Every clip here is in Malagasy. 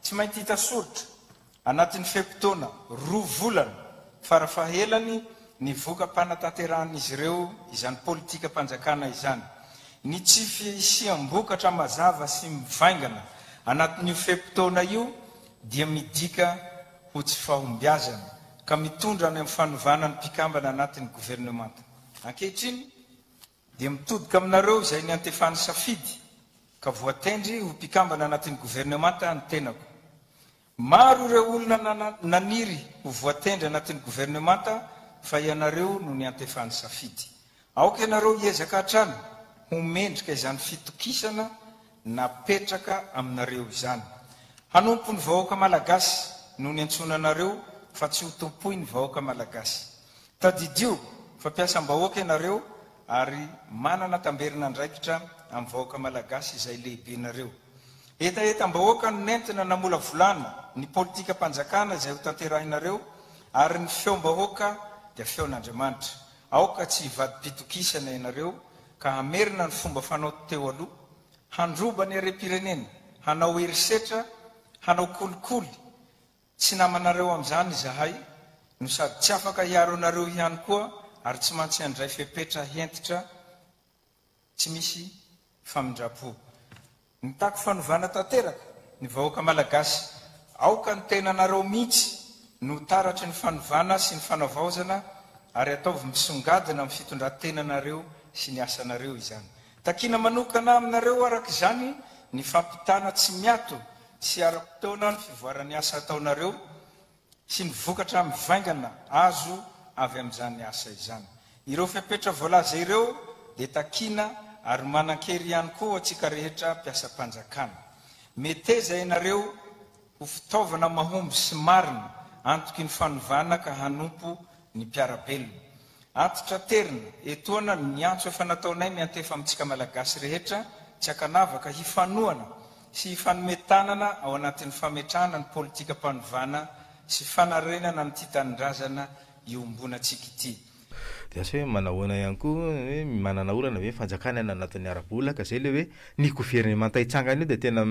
Tsy mainty hita soritra anatin'ny fe-potoana roa volana farafahelany ny voka-panatanterahan'izy ireo izany politikam-panjakana izany. Ny tsy fisiam-bokatra mazava sy mivaingana anatin'io fe-potoana io dia midika ho tsy fahombiazana ka mitondra any amin'ny fanovana ny mpikambana anatin'ny governemanta. Ankehitriny dia mitodika aminareo izay niantefan'ny safidy ka voatendry ho mpikambana anatin'ny governemanta ny tenako. Maro ireo olona naniry ho voatendry anatin'ny governemanta fa ianareo no niantefan'ny safidy. Aoka ianareo hiezaka hatrany ho mendrika izany fitokisana napetraka aminareo izany. Hanompo ny vahoaka Malagasy no niantsoana anareo fa tsy ho tompoin'ny vahoaka Malagasy. Tadidio fa mpiasam-bahoaka ianareo ary manana tamberin'andraikitra amin'ny vahoaka Malagasy izay lehibenareo. Hetahetam-bahoaka no nentina namolavolana ny politikam-panjakana izay ho tanterahinareo ary ny feom-bahoaka dia feon'Andriamanitra. Aoka tsy hivadi-pitokisana ianareo ka hamerina ny fomba fanao teo aloha, handroba ny harem-pirenena, hanao herisetra, hanao kolikoly. Tsy namanareo amin'izany izahay, no sady tsy afaka hiaro anareo ihany koa ary tsy mantsy handray fepetra hentitra tsy misy famindram-po. Mitaky fanovana tanteraka ny vahoaka Malagasy. Aoka ny tenanareo mihitsy no ho taratry ny fanovana sy ny fanavaozana ary ataovy misongadina amin'ny fitondran-tenanareo sy ny asanareo izany. Takiana manokana aminareo araka izany ny fampitana tsy miato sy ara-potoana ny fivoaran'ny asa ataonareo sy ny vokatra mivaingana azo avy amin'izany asa izany. Ireo fepetra voalaza ireo dia takiana ary manan-kery ihany koa ho antsika rehetra mpiasam-panjakana. Meteza ianareo ho fitaovana mahomby sy marina antoky ny fanovana ka hanompo ny mpiara-belona. Antitraterina etoana ny antso efa nataonay miantefa amintsika Malagasy rehetra tsy ankanavaka hifanohana sy hifanome tanana ao anatin'ny fametrahana ny politikam-panovana sy fanarenana an'ity tanindrazana iombonantsika ity. Dia asa hoe manahoana ihany koa hoe manana olana ve ny fanjakana any anatin'ny ara-bola ka zay le hoe ny governemanta hitsangana io dia tena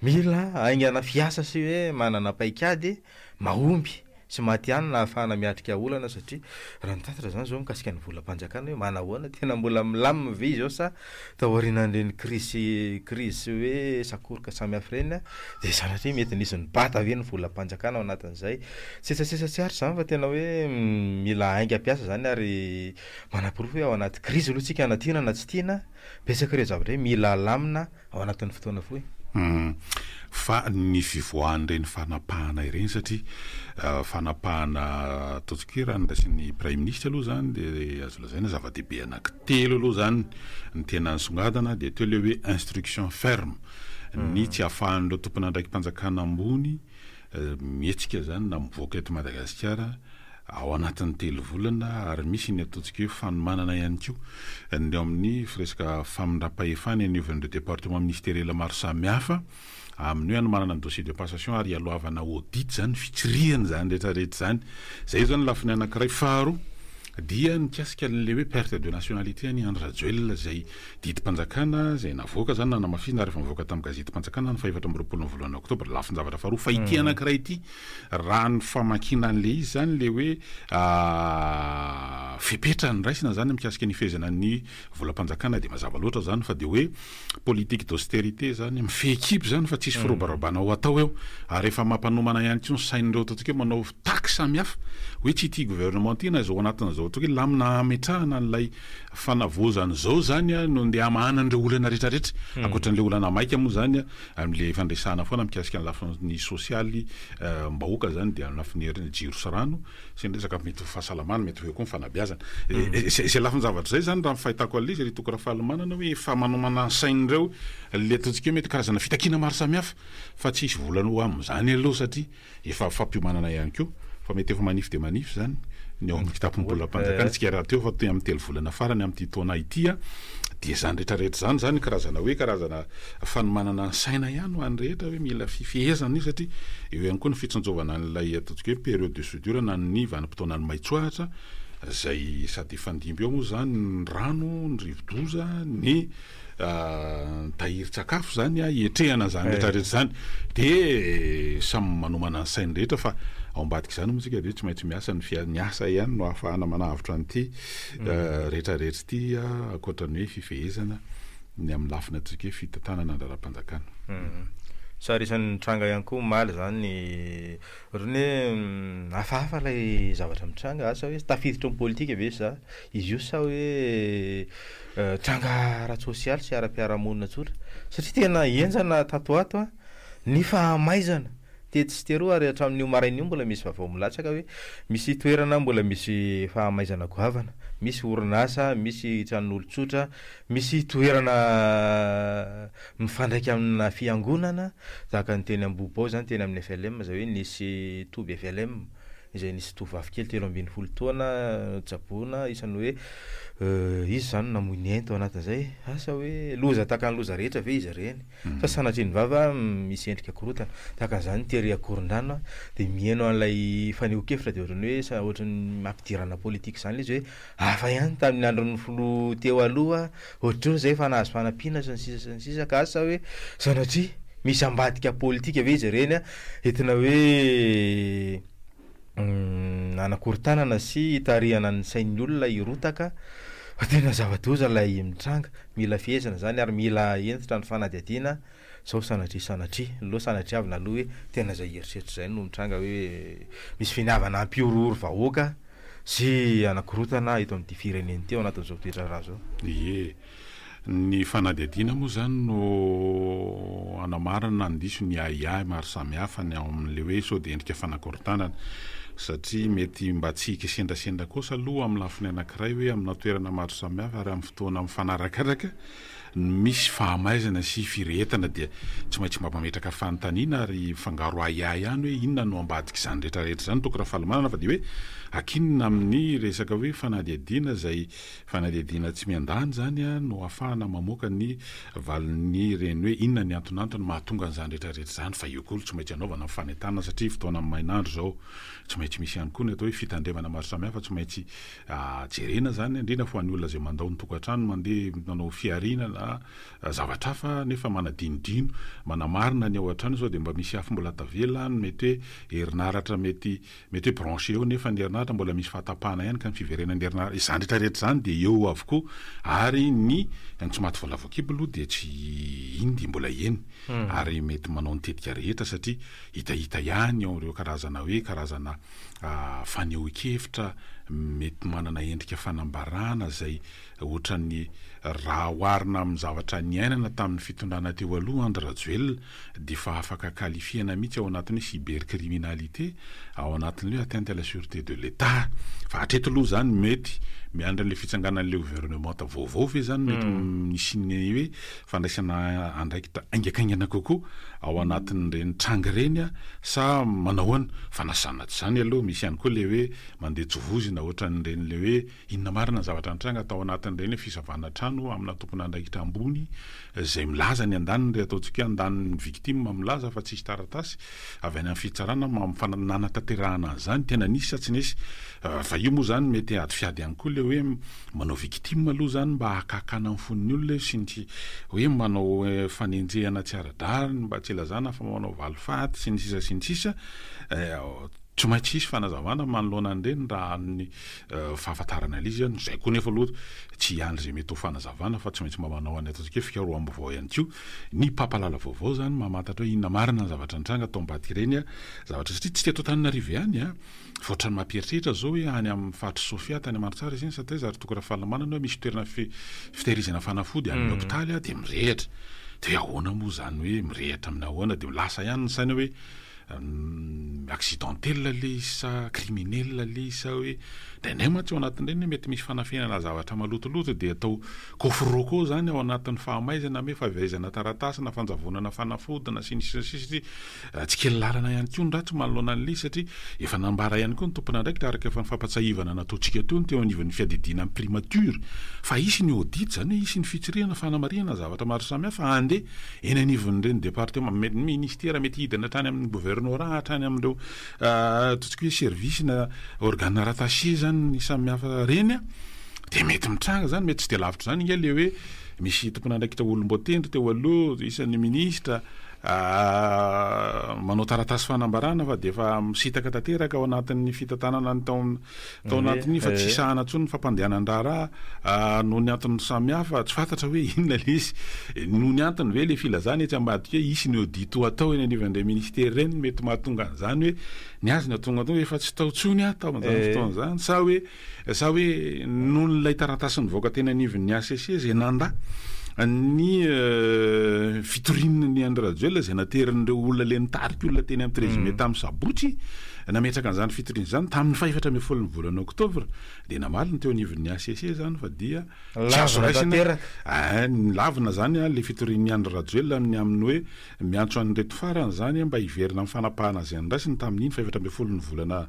mila haingana fiasa sy hoe manana paikady mahomby sy matihanina ahafahana miatrika olana satria raha ny tatitra zany zao mikasika ny volam-panjakana hoe manahoana tena mbola milamina ve izy ao sa taorianan'ireny krizy krizy sy hoe sakoroka samihafa ireny dia sanatria mety nisy nibata ve ny volam-panjakana ao anatin'izay sesasesa tsy aritra izany fa tena hoe mila haingam-piasa izany ary manaporofo hoe ao anaty krizy aloha tsika na tiana na tsy tiana betsaka ireo zavatra hoe mila alamina ao anatin'ny fotoana fohy. Fa ny fivoahan'ireny fanapahana ireny satria fanapahana ataontsika hoe raha ny raisin'ny praiminisitra aloha izany dia azo lazaina zava-dehibe anankitelo aloha izany ny tena nisongadina dia teo ilay hoe instruction ferme ny tsy ahafahan'ireo tompon'andraiki-panjakana ambony mihetsika izany na mivoaka eto Madagasikara ao anatin'ny telo volana ary misy ny ataontsika hoe fanomanana ihany koa ny eo amin'ny firesaka famindram-pahefana eny anivon'ireo département ministériel maro samihafa amin'ny hoe hanomanana ny dossier de passation ary hialohavana audit izany, fitsirihana izany rehetra rehetra izany. Izay izao ny lafiny anankiray. Faharoa dia mikasika an'ilay hoe perte de nationalité an'i Andry Rajoelina izay Didim-panjakana izay navoaka izany nanamafisina ary efa nivoaka tamin'ny gazetim-panjakana ny faha-24 ny volana oktobra. Lafin-javatra faharoa. Fa ity anankiray ity, raha ny famakiana an'ilay izy izany, ilay hoe fepetra noraisina izany mikasika ny hifehezana ny volam-panjakana dia mazava loatra izany fa dia hoe politique d'austérité izany, mifehy kibo izany fa tsisy firobarobana ho atao eo. Ary efa mampanomana ihany koa ny sain'ireo ataontsika hoe manao taxe samihafa hoe tsy ity gouvernement ity na izao anatin'izao ataontsika hoe lamina hametrahana an'ilay Fanavaozana izao izany no ndeha hamahana an'ireo olana rehetra rehetra, ankoatra an'ilay olana maika moa izany amin'ilay efa niresahana foana mikasika ny lafiny sosialy mbahoaka izany dia amin'ny lafiny herin'ny jiro sy rano sy ny resaka mety ho fahasalamana, mety ho eo koa ny fanabeazana. Izay lafin-javatra izay izany raha ny fahitako an'ilay izy ry Toky Rafalimanana hoe efa manomana ny sain'ireo ilay ataontsika hoe mety karazana fitakiana maro samihafa fa tsy hisy volana ho amin'izany aloha satria Efa fampiomanana ihany koa fa mety efa manify dia manify izany ny ao amin'ny kitapom-bolam-panjakana. Isika rahateo efa amin'ny telo volana farany amin'ity taona ity dia izany rehetra rehetra izany izany karazana hoe karazana fanomanana ny saina ihany ho an'ny rehetra hoe mila fifehezana io satria eo ihany koa ny fitsinjovana an'ilay ataontsika hoe période de soudure na ny vanim-potoanan'ny maitsoahitra izay sady hifandimby eo moa izany ny rano, ny rivodoza, ny. tahirin-tsakafo izany hiatrehana an'izany rehetra rehetra izany. Dia samy manomana ny sainy rehetra fa ao ambadik'izany moa isika dia tsy maintsy miasa ny fia- ny asa ihany no ahafahana manavotra an'ity rehetra rehetra ity ankoatra ny hoe fifehezana ny amin'ny lafiny ataontsika hoe fitantanana ny raharaham-panjakana. Sary isan'ny nitranga ihany koa omaly izany ohatran'ny hoe hafahafa ilay zavatra mitranga, asa hoe tafiditra ao amin'ny politika ve sa izy io sa hoe tranga ara-tsosialy sy ara-piarahamonina tsotra satria tena henjana tato ho ato ny fahamaizana tetsy sy teroa ary hatramin'io maraina io mbola misy vaovao milatsaka hoe misy toerana mbola misy fahamaizana goavana, misy orinasa, misy tranon'olon-tsotra, misy toerana mifandraika amina fiangonana tahaka ny teny Ambohibao izany teny amin'ny FLM izay hoe nisy toby FLM izay nisy tovovavy kely 13 taona notsaboina isan'ny hoe izy izany no namoy ny ainy tao anatin'izay, asa hoe loza tahaka ny loza rehetra ve izy ireny fa sanatria ny vava misy endrika korontana tahaka an'izany tery Ankorondrano dia miheno an'ilay fanehoan-kevitra dia ohatran'ny hoe sa ohatran'ny mampidirana politika izany ilay izy hoe hafa ihany tamin'ny andron'ny filoha teo aloha ohatr'ireo izay efa nahazo fanampiana sy ny sisa sy ny sisa ka asa hoe sanatria misy ambadika politika ve izy ireny entina hoe hanakorontanana sy hitarihana ny sain'ny olona hirotaka fa tena zava-doza ilay mitranga, mila fehezina izany ary mila hentitra ny fanadihadiana sao sanatria sanatria, aleo sanatriavina aloha hoe tena izay eritreritra izay no mitranga hoe misy finiavana hampihorohoro vahoaka sy hanakorontana eto amin'ity firenena ity ao anatin'izao toe-draharaha izao. Ie. Ny fanadihadiana moa izany no hanamarina na handiso ny ahiahy maro samihafa ny ao amin'ilay hoe sao dia endrika fanakorontanana satria mety mba tsy hikisendrasendra kosa aloha amin'ny lafiny anankiray hoe amina toerana maro samihafa ary amin'ny fotoana mifanarakaraka no misy fahamaizana sy firehetana dia tsy maintsy mba mametraka fanontaniana ary mifangaro ahiahy ihany hoe inona no ambadik'izany rehetra rehetra izany Toky Rafalimanana fa dia hoe akinina amin'ny resaka hoe fanadihadiana izay Fanadihadiana tsy miandany izany no ahafahana mamoaka ny valin'ny ireny hoe inona ny antonantony mahatonga an'izany rehetra rehetra izany fa eo koa aloha tsy maintsy anaovana ny fanentanana satria fotoana main'andro izao tsy maintsy misy ihany koa ny atao hoe fitandremana maro samihafa tsy maintsy jerena izany indrindra fa ho an'ny olona izay mandao ny tokantrano mandeha manao fihariana na zavatra hafa nefa manadinodino manamarina ny ao an-trano sao dia mba misy afo mbola tavela any mety hoe herinaratra mety Mety hoe branché eo nefa ny herinaratra mbola misy fahatapahana ihany ka ny fiverenan'ny herinaratra, izany rehetra rehetra izany dia eo avokoa ary ny ny tsy maty voalavo an-kibo aloha dia tsy iny dia mbola eny ary mety manao ny tetika rehetra satria hitahita ihany ao ireo karazana hoe karazana fanehoan-kevitra mety manana endrika fanambarana izay Ohatran'ny raha oharina amin'ny zavatra niainana tamin'ny fitondrana teo aloha Andry Rajoelina dia efa afaka qualifier-na mihitsy ao anatin'ny hoe cybercriminalité, ao anatin'ny hoe atteinte à la sûreté de l'Etat. Fa hatreto aloha izany mety miandry an'ilay fitsanganan'ilay gouvernementa vaovao ve izany mety hisian'ny hoe fandraisana andraikitra haingakaingana kokoa ao anatin'ireny tranga ireny sa manahoana? Fa na izany na tsy izany aloha misy ihany koa ilay hoe mandeha tsy vozona ohatran'ireny ilay hoe Inona marina ny zavatra nitranga tao anatin'ireny hoe fisavana trano amina tompon'andraikitra ambony izay milaza ny andaniny ry ataontsika hoe andanin'ny victime milaza fa tsisy taratasy avy any amin'ny fitsarana nanatanterahana an'izany, tena nisy sa tsy nisy? Fa io moa izany mety ady fiady ihany koa ilay hoe manao victime aloha izany mba hakakana ny fon'ny olona io sy ny hoe manao fanenjehana tsy ara-drariny mba tsy ilazana fa manao valifaty sy ny sisa sy ny sisa. Tsy maintsy hisy fanazavana manoloana an'ireny raha ny fahafantarana ilay izy. Izay koa nefa aloha tsy hiandry izay mety ho fanazavana fa tsy maintsy mba manao an'ny ataontsika hoe fikaroham-baovao ihany koa ny mpampahalala vaovao izany mamantatra hoe inona marina ny zavatra nitranga tao ambadik'ireny zavatra satria tsy teto Antananarivo ihany fa ohatran'ny mampieritreritra izao hoe any amin'ny faritr'i Sofia tany Mandritsara izy iny sa taiza ary Toky Rafalimanana hoe misy toerana fitehirizana fanafody any amin'ny hopitaly dia mirehitra dia hoe ahoana moa izany hoe mirehitra amin'ny ahoana dia lasa ihany ny saina hoe Accidentel le izy sa criminel le izy sa hoe indraindray mantsy ao anatin'ireny hoe mety misy fanafenana zavatra malotoloto dia atao coffre koa zany ao anatin'ny fahamaizana hoe fahaverezana taratasy na fanjavonana fanafody na sy ny sisa sy ny sisa satria tsy kely lalana ihany koa ny ratsy manoloana an'ilay izy satria efa nambara ihany koa ny tompon'andraikitra araka efa ny fampatsiahivana nataontsika teo ny teo anivon'ny fiadidiana ny primature fa hisy ny audit zany hoe hisy ny fitsirihana fanamarihana zavatra maro samihafa handeha Eny anivon'ireny departement, ny ministera mety hidina hatrany amin'ny gouvernorat, hatrany amin'ireo ataontsika hoe service na organe rattaché zany ny samihafa ireny an, dia mety mitranga zany, mety tsy dia lavitra izany ange ilay hoe Misy tompon'andraikitra olom-boatendry teo aloha, isan'ny minisitra, manao taratasy fanambarana fa dia efa misintaka tanteraka ao anatin'ny fitantanana ny tao tao anatin'iny fa tsy sahana intsony ny fampandehanan-draharaha noho ny antony samihafa, tsy fantatra hoe inona ilay izy. Noho ny antony ve ilay filazana etsy ambadika hoe hisy ny audit ho atao eny anivon'ireny ministera ireny no mety mahatonga an'izany hoe ny azy no tonga efa tsy tao intsony aho tamin'izany fotoana izany sa hoe Sa hoe noho ilay taratasy nivoaka teny anivon'ny HCC izay nandà ny fitoriana an'i Andry Rajoelina izay naterin'ireo olona ilay nitarika olona teny amin'ny treize mai tamin'ny sabotsy nametraka an'izany fitoriana izany tamin'ny fahefatra ambin'ny folon'ny volana oktobra dia namaly ny teo anivon'ny HCC izany fa dia tsy azo raisina lavina izany ilay fitorian'i Andry Rajoelina ny amin'ny hoe miantso an'ireto farany izany mba hiverina amin'ny fanapahana izay noraisiny tamin'iny fahefatra ambin'ny folon'ny volana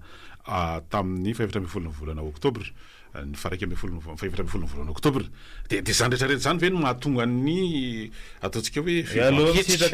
tamin'ny fahefatra ambin'ny folon'ny volana oktobra, ny faha-iraika ambin'ny folo, fahefatra ambin'ny folon'ny volana oktobra. Dia dia izany rehetra rehetra izany ve no mahatonga ny ataontsika hoe fiovam-pihetsika?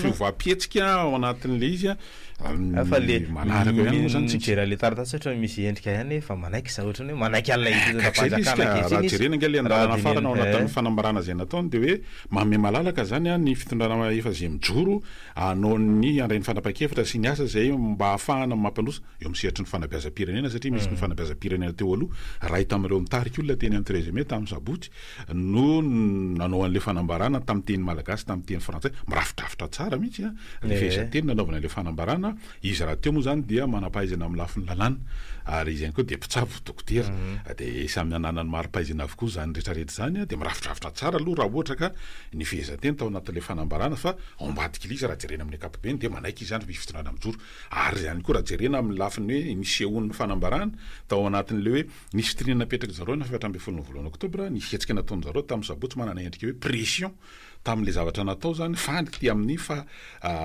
Fiovam-pihetsika ao anatin'ilay izy an, Fa le manaraka eo ihany moa izany tsika. Mijery an'ilay taratasy ohatra misy endrika ihany hoe efa manaiky za ohatran'ny hoe manaiky an'ilay fitondram-panjakana ankehitriny izy. Raha jerena ange ilay andalana farany ao anatin'ny fanambarana izay nataony dia hoe manome malalaka izany an ny fitondrana efa izay mijoro hanao ny handray ny fanapahan-kevitra sy ny asa izay mba hahafahana mampandroso eo amin'ny sehatry ny fanabeazam-pirenena satria misy ny fanabeazam-pirenena teo aloha iray tamin'ireo nitarika olona teny amin'ny treize mai tamin'ny sabotsy no nanao an'ilay fanambarana tamin'ny teny malagasy tamin'ny teny frantsay mirafidrafitra tsara mihitsy an ilay fehezanteny nanaovana ilay fanambarana izy rahateo moa izany dia manam-pahaizana amin'ny lafiny lalàna ary izy ihany koa dia mpitsabo dokotera dia samy ananany mari-pahaizana avokoa izany rehetra rehetra izany dia mirafidrafitra tsara aloha raha ohatra ka ny fehezanteny tao anatin'ilay fanambarana fa ao ambadik'ilay izy raha jerena amin'ny ankapobeny dia manaiky izy izany fa misy fitondrana mijoro ary ihany koa raha jerena amin'ny lafiny hoe nisehoan'ny fanambarana tao anatin'ilay hoe nisy fitoriana napetrak'i zareo ny 14 volana oktobra, nisy hetsika nataon'i zareo tamin'ny sabotsy manana endrika hoe pression tamin'ilay zavatra natao izany fa ny ty amin'ny faha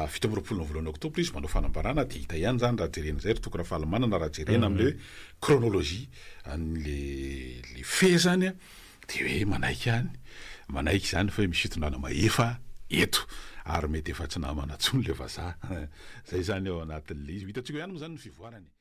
27 ny volana oktobra izy manao fanambarana dia hita ihany izany raha jerena izay ry Toky Rafalimanana raha jerena amin'ilay hoe chronologie an'ilay le fait izany Dia hoe manaiky ihany, manaiky izany fa hoe misy fitondrana mahefa eto ary mety efa tsy namana intsony ilay vazaha. Izay izany ao anatin'ilay izy. Ho hitantsika eo ihany moa izany ny fivoarany e.